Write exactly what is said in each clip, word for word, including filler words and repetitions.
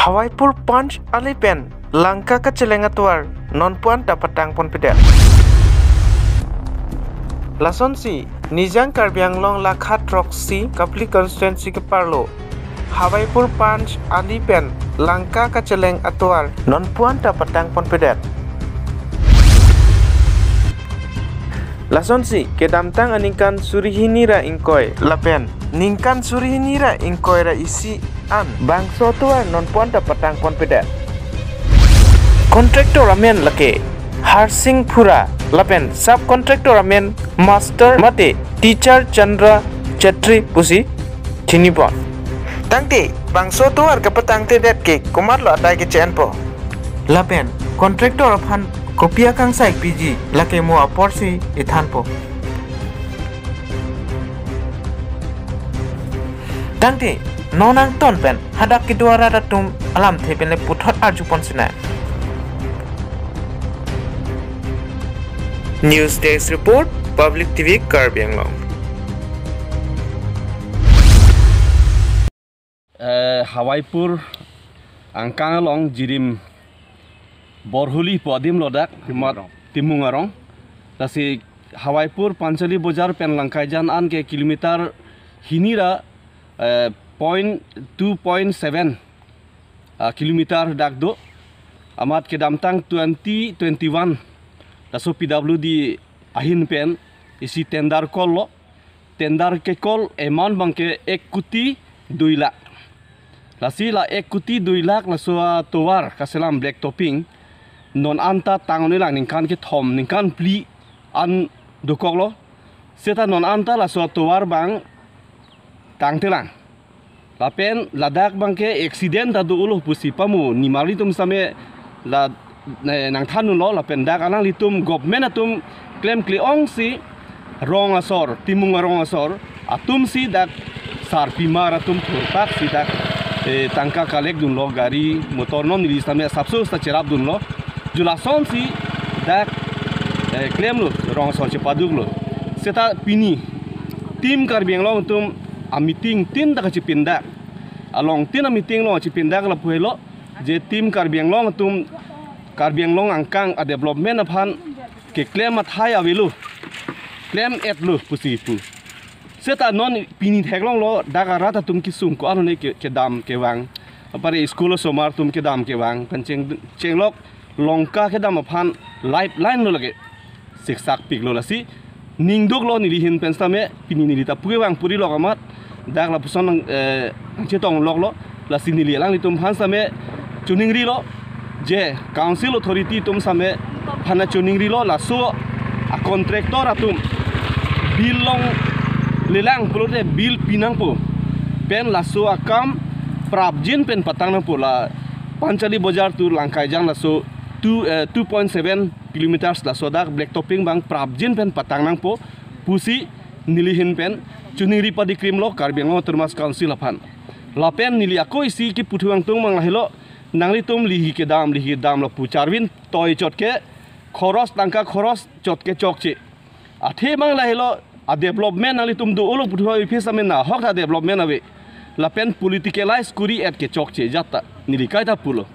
Hawaipur Panch ali pen Lanka kacheleng atovar nonpu-an ta patang ponpedet. Lasonsi Nijang Karbi Anglong lakha throksi Kapli constituency keparlo Hawaipur Panch ali pen Lanka kacheleng atovar nonpu-an ta patang ponpedet. Lasonsi kedamtang aningkan suri hini ra ingkoi lapen ningkan suri hini ra ingkoi ra isi an bangso atovar nonpu-an ta patang ponpedet. Contractor amen lake Harsing Phura lapen subcontractor amen Master mate Teacher Chandra Chetri pusi chinipon. Tangte bangso atovar kapatangtedet ke komatlo adai kechenpo? Lapen contractor aphan kopi akangsai piji lake mo aporsi ithanpo. Tangte non angton pen hadak kedo arat atum alamthe pen le puthot arjupon sinai. News Desk Report, Public T V Karbi Anglong. Eh, Hawaipur angkang along Jirim Borhuli pu adim lo dak, Timung amat arong. Timung arong. Lasi Hawaipur Panchali Bojar pen Langkaijan an ke kilometer hini ra, eh, point two point seven, ah, kilometer dak do. Amat kedamtang twenty twenty-one laso P W D ahin pen isi tender call lo. Tender ke call amount abang ke ek kuti dui lakh. Lasi la ek kuti dui lakh laso atovar kaselam black topping non anta tang un-e lang, ningkan kethom ningkan phli an dokoklo. Seta non anta laso atovar abang tangtelang. Lapen ladak abang ke accident ta do-olo pusi pamo, nimarli atum same la, eh, nangthan unlo, lapen dak alanglitum government atum klemkle-ongsi rong asor, Timung arong asor atumsi dak sarpimar atum thurpaksi dak, eh, tangka collect dunlo, gari motor non neli same sapso ta cherap dunlo. Ju lasonsi dak, eh, klemlo, rong asor chepaduklo. Seta pini Team Karbi Anglong atum ameeting tin ta kachipindak. Along tin ameeting along chipindak lapu helo, je Team Karbi Anglong atum Karbi Anglong angkang adevelopment aphan keklem athai avelo, klem-etlo pusi pu. Seta non pini theklonglo, dak arat atum kesung ko-an hone ke, kedam kevang. Apare school osomar atum kedam kevang, pen cheng, chenglok Lanka kedam aphan lifeline lo lake. Siksak piklo, lasi ning duklo neli ahin pen same, pini neli ta puke vang puri lok amat, dak lapuson nang, eh, nangchetong loklo, lasi neli alanglitum aphan same choningrilo, je council authority atum same aphan choningrilo, laso a contractor atum bill longlelang pulote bill pinangpo, pen laso akam prapjin pen patang nangpo, la Panchali Bojar to Langkaijan laso two, eh, two point seven kilometers laso dak black topping abang prapjin pen patang nangpo pusi neli ahin pen choningri padikrimlo Karbi Anglong Autonomous Council aphan. Lapen neli ako isi kepu thuang tung abang lahelo, nanglitum lihi kedam, lihi kedam lapu charvin toi chot ke khoros, tangka khoros chot ke chokche. Athe abang lahelo, a development nanglitum do-olo pu thu avi phi same nahok ta development ave. Lapen politicalize kuri-et ke chokche ajat ta neli kaita pulo.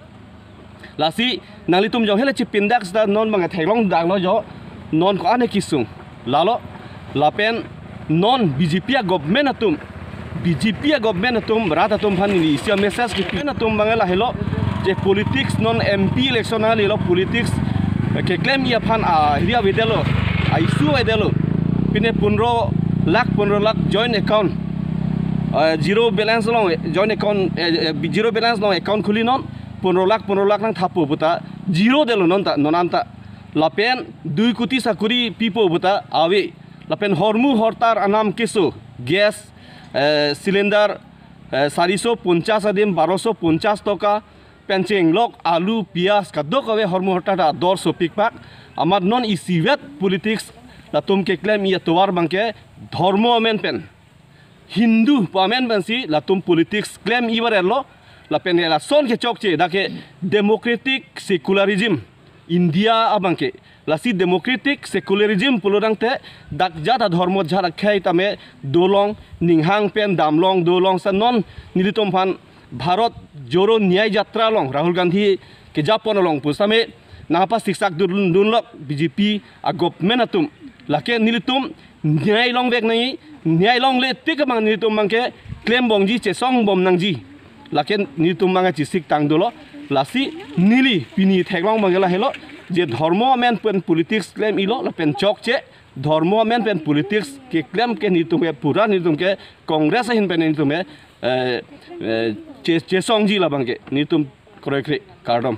Lasi nanglitum jong hele chipindak seta non abang theklong daklo jo, non ko-an kesung. Lalo, lapen non B J P a government atum, B J P a government atum, rat atum aphan neli isi a message kepi atum abang lahelo, je politics non M P election nang lahelo politics, eh, keklem-i aphan, ah, area avedetlo, ah, issue avedetlo. Pine pondro lakh, pondro lakh joint account, eh, zero balance along, eh, joint account, eh, eh, zero balance along account khuli non, pondro lakh, pondro lakh nangthappo puta, zero detlo non ta, non anta. Lapen dui kuti sakuri pipo puta ave. Lapen hormu hortar anam keso, gas, eh, cylinder, eh, sariso ponchas adim baroso ponchas toka, pen chenglok, alu, piyaj, kadokave hormu hortar ta dor sopikpak. Amat non isivet politics latum keklem-i atovar abang ke dhormo amen pen, Hindu pu amen pensi latum politics klem-i varelo, lapen lason ke chokche, dak ke democratic secularism India abang ke. Lasi democratic secularism pulo tangte dak jat adhormo jat akhei tame dolong, ninghang pen damlong dolong, sa non nelitum aphan Bharat Jodo Nyay Yatra along Rahul Gandhi kejapon along pusitame nangpasiksak dun dunlok B J P a government atum. Lake nelitum nyay longvek nangji, nyay longle tik abang nelitum abangke klembomji, chesongbom nangji. Lake nelitum abangke chesik tang dolo. Lasi neli pini theklong abangke lahelo, je dhormo amen pen politics klem-ilo lapen chokche, dhormo amen pen politics keklem ke nelitum ke pura nelitum ke Congress ahin pen nelitum ke, eh, eh, che-, chesongji labangke nelitum kroikre, kardom.